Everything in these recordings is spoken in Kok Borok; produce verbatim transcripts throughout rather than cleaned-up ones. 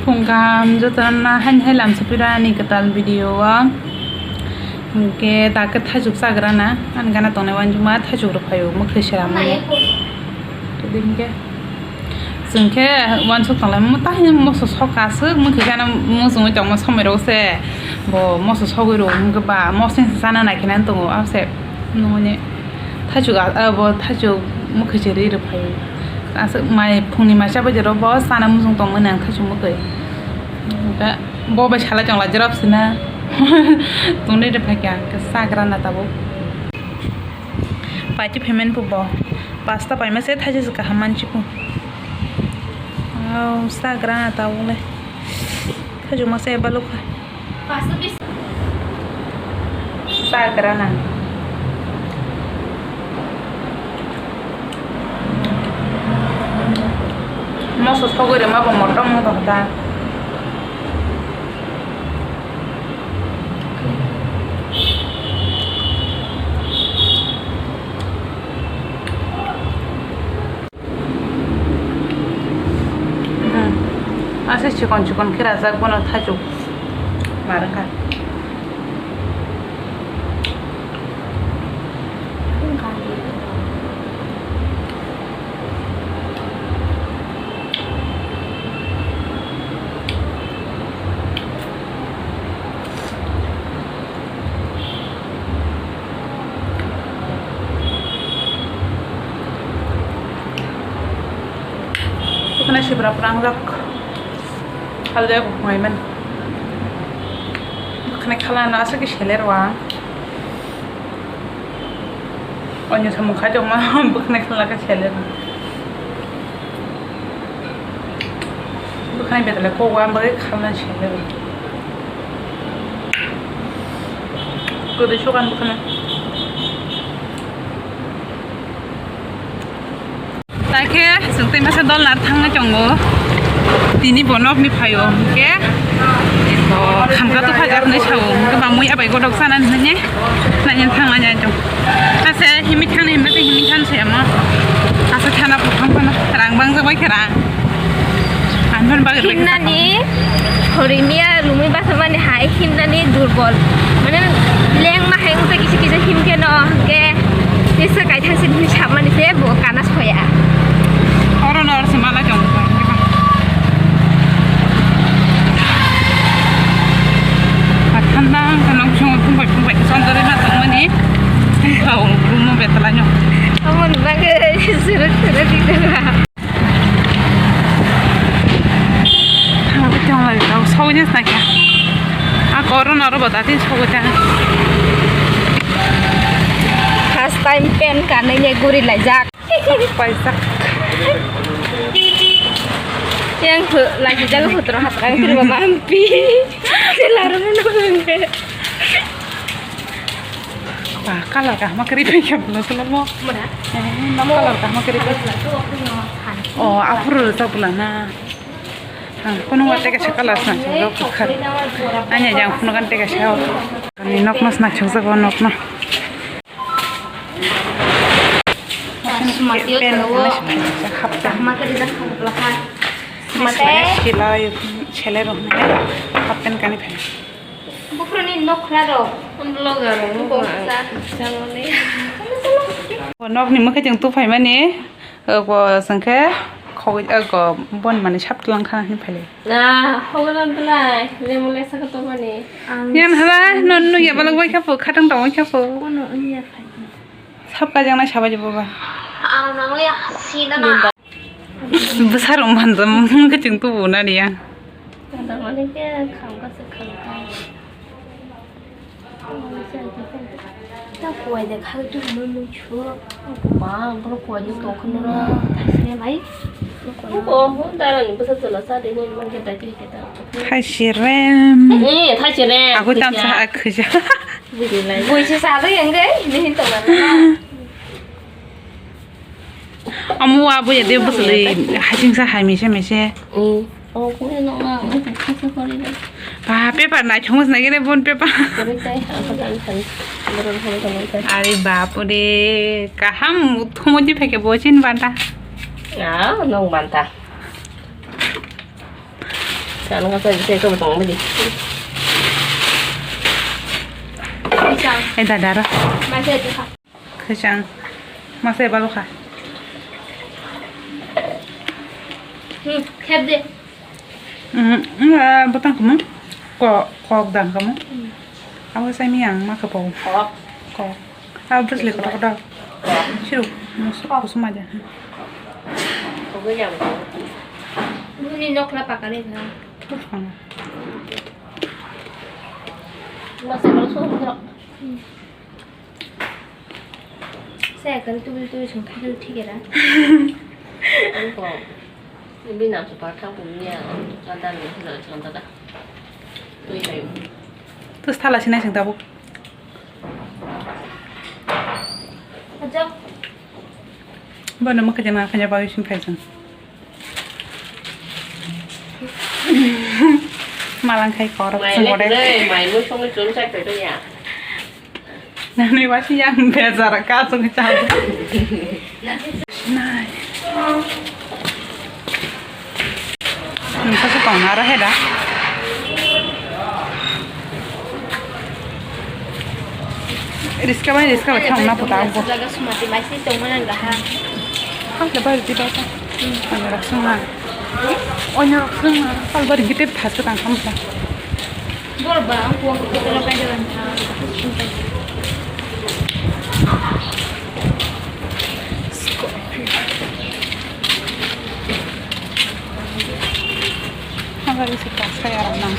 Phung kaham jotono haini hai lamsapirani kwtal video o. Hinkhe dakhe thaichuk chagrana, ani gana tongnai uansukma thaichuk rok phaio mwkhwi seramani. Tubui hinkhe chwng khe uansuk tonglai mo, tei moso sok aswk mwkhwi gana muchungwi tongma somoi rok se bo moso sogwi rw hinkhe ba moseng se chana naikhwnani tongo abose nungni. Thaichuk a, abo thaichuk mwkhwi se ri rw phaio. Aswk mai phungni mai chabai jero bo chana muchung tongmani ang thaichuk mwkhwi. Bo bai salai tongla jerap sina. Tungni rw phaikha ang khe chagrana tabuk. Paiti phaimani bo bo. Pasta paima se thaisa se kaham mansi bo. Wow, chagrana tabuk le. Thaichuk masa eba lukha. Chagrana. Moso sogwi rwma bo motom wng tong kha. Hmm. Ase chikon chikon khe rajak bono thaichuk ma rwkha. Bwkhwnai sibra prangjak. Khaljak bo khwnai man. Bwkhwnai khala no aswk khe seler wa. Onyo samung khai tongma bwkhwnai khala khe seler. Bwkhwnai betala kok wa bagwi khalna sele. Kwdwi sugan bwkhwnai. Takhe chwng tei masa dol nar thangna tongo. Tini bo nokni phaio hwnkhe bo khamkha tupha jaknai sao hwnkhe ba mui abai godok sanani hwnwi. Naina thangna jai tong. Ase himi thangni himna tei himi than se amo. Ase thana buphang phano rang bang jabai khe rang. Anhon bagwi bai khe himnani thori miya lumui basa mani hai himnani durbol. Mane lengma hai wngsa kisa kisa himkhe no hwnkhe tesa kaithang se himwi sapmani se bo kana soya. Oro no oro se mala jong. Thanda wngkha nok bisingo phungbai phungbai khe chondorwi ma tongmani. Tei kha o room o betalaino. Omo ni bagwi surut surut rijak. Thangwi tong lai rok sogwi ni snai kha. A corona ro bo dati sogwi tang. First time pen kanwi ne guri laijak. Paisa. Yang tu lagi jaga putra hatra itu mama ampi. Selalu menunggu. Wah, color kah ma kiri pai kya bula sula mo. Mana? Eh, color kah ma kiri pai. Oh, apur sa bula na. Ah, kono wa teka sa color sa sa. Anya jang kono kan teka sa. Ani nok nos na chok sa ko nok no. Sumatio tao. Hapta. Mate rijak khapla kha. Mate. Silai, sele rok ne. Hapten kani phai. Bukroni nokra rok. Vlogger rok. Bo sa. Nokni mwkhai chwng tuphai mani. Obo chwng khe khogwi, ogo bon mani sap tlang kha hwnwi phailai. Na, hogo na belai, lemon lai saka to mani. Ang yan hala, non nung ya balok bai kha pho, khatang tong bai kha pho. Kono wngya phai. Sap ka jang nai sabai bo ba. Ang nang le si na na. Bwsa rok man jam mung khe chwng tubu na riya. Ang mani khe kham ka se kham ka. Ta kuai de kha tu mo mo chu. Ma, bro kuai de to khun ro. Ta se mai. Ko ho dara ni bwsa jala sa de ni man ke ta ke ta. Thai sirem. Eh, thai sirem. Aku tam sa akhuja. Bui se sa de yang ge, ni hin to na. Amo wa bo ya de bwswlwi hasing sa hai mese mese. Mm. Oh, kuya no na, ang kisa kori de. Ba, paper na chong na gene bon paper. Kori tai, ang kata ang khan. Borok khan khan khan. Are bap re, kaham thomo di pheke bo chin banta. Ah, nong banta. Ano ka sa sa ko tong mali. Isang. Eh, dada ro. Masa itu ka. Khwchang. Masa balo kha. Hmm, khep de. Hmm, hmm, ah, botang kamu. Ko, kok dang kamu. Hmm. Abo sai mi ang ma kha pau. Kok. Kok. Abo bwsle kotor kotor. Kok. Siru. Mus-, kok. Kusum aja. Kok ya. Buni nokla pakale na. Kusum. Masa balo so. Hmm. Saya kan tubil tubil song thil thik era. Ang ko. Ini nang super thang pun niya. Chanda ni hilo chanda da. Tui tayo. Tus thala sinai sing tabuk. Ajak. Bono mukha jana khanya bawi sing phai jang. Malang khai korok. Mai sung le ore. Nai, mai mo song chun chai pe to ya. Nani wasi yang bezar ka sung chai. Nai. Nungsa se tong naro heda. Riska bai, riska bai, thang na puta bo. Jaga sumati mai se tong mana ga ha. Ha, le bai, di bai. Ano raksung na. Ano raksung na. Pal bar gitip thas ka tang kham sa. Bor ba, ang kuang ko tero kai jalan. Scorpio. Ang gari se pas kaya orang nang.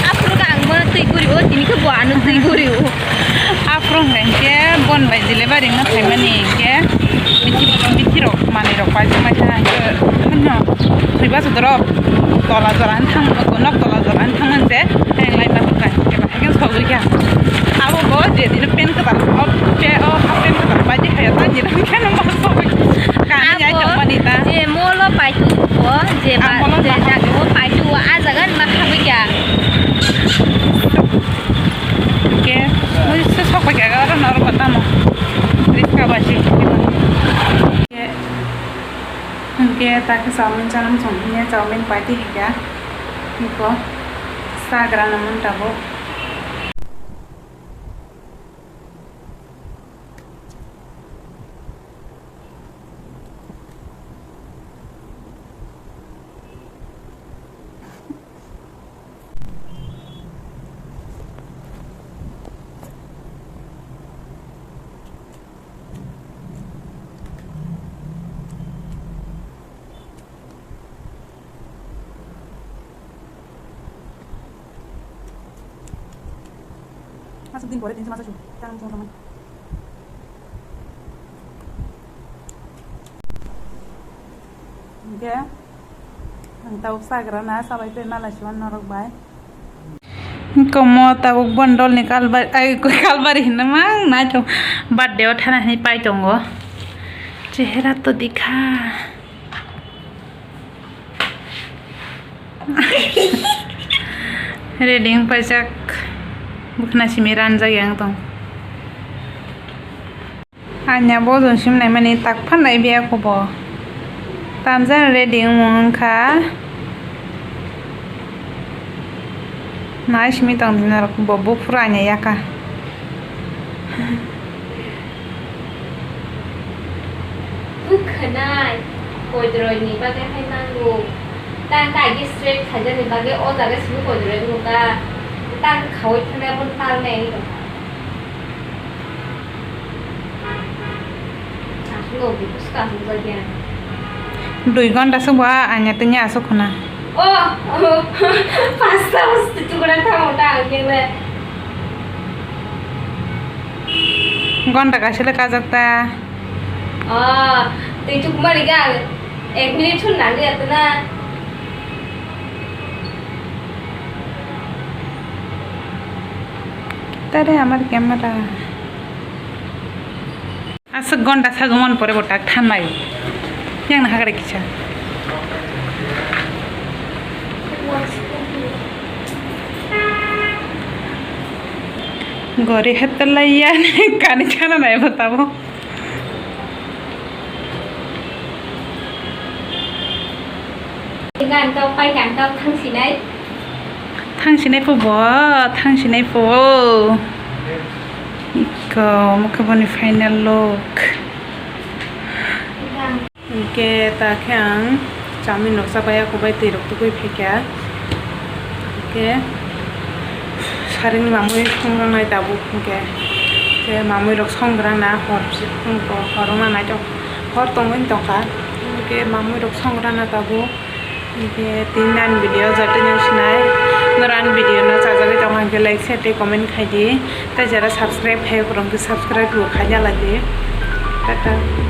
Aphuru ang bono twi guri o, tini khe bo ano twi guri o. Aphuru hwnkhe bon bai delivery no phaimani hwnkhe bithi, bithi rok manwi rok paijak mai kha hwnkhe hwnno thwiba sodorok tola jora han thang nok tola jora han thang manje heng lai ma thang kha hwnkhe bahai khe sogwi kha. Abo bo je dino pen kwtal o pe o half pen kwtal pai di kha ya ta jino hwnkhe no ma sogwi kani jai tongmani ta. Je molo pai tu o je ba je jaga o pai tu o a jaga ni ma khabwi kha. Hwnkhe, mui se sok pai kha, oro norok tamo. Riska bai se. Hwnkhe, hwnkhe, ta khe chowmin chanam chong hwnkhe, chowmin pai twi hwnkhe. Hwnkhe, chagra no mung tabuk. Aswk din pore tinsa masa su, tang tong tong. Hwnkhe, ang tabuk chagra na, sabai tei nalai siman norok bai. Komo tabuk bondol ni kalbari, ai, kalbari hinna mang na chong. Birthday o thana hinwi pai tongo. Chehera to dikha. Ready wng paijak. Bukhna simi ranjak yang tong. Anya bojong simnai mani tak phan nai biya kho bo. Tamjani ready wngmung wngkha. Nai simi tong di norok bo buphuru anya yaka. Bwkhanai koidroini bagwi hai nango. Ta ta agi straight khaijani bagwi o jaga simi koidroi wngkha. Ta khaui thangna bo talnai wngkha. Aswk no buphuru swkang wngjakya. Dui ghonta se bo anya tini aswk khuna. Oh, oh, pasta pasta tukuna tamo ta ang kene. Ghonta kaisa le kajak ta. Oh, tei tukuma riga ek minute hun nang ya tuna. Tare amar camera. Aswk ghonta sagumon pore bo tak thanmai. Yang na hagre kisa. Gori hetelaiya kani chana nai bo tabo. Gan tok, pai gan tok, thang sinai. Thang sinai po bo, thang sinai po. Iko, mokhe boni final look. Hinkhe ta khe ang chami noksa bai, ako bai twi rok tugui phaikha. Hinkhe saring mamui songrang nai tabuk hinkhe. Hinkhe mamui rok songrang na hor, hor wngna nai tok, hor tongwi tongkha. Hinkhe mamui rok songrang na tabuk. Hinkhe tini ani video joto nang sinai. Nora ani video no chajagwi tongkha hinkhe like, share tei comment khai di. Tei jara subscribe khai rok khe subscribe bo khaina lai di. Tata.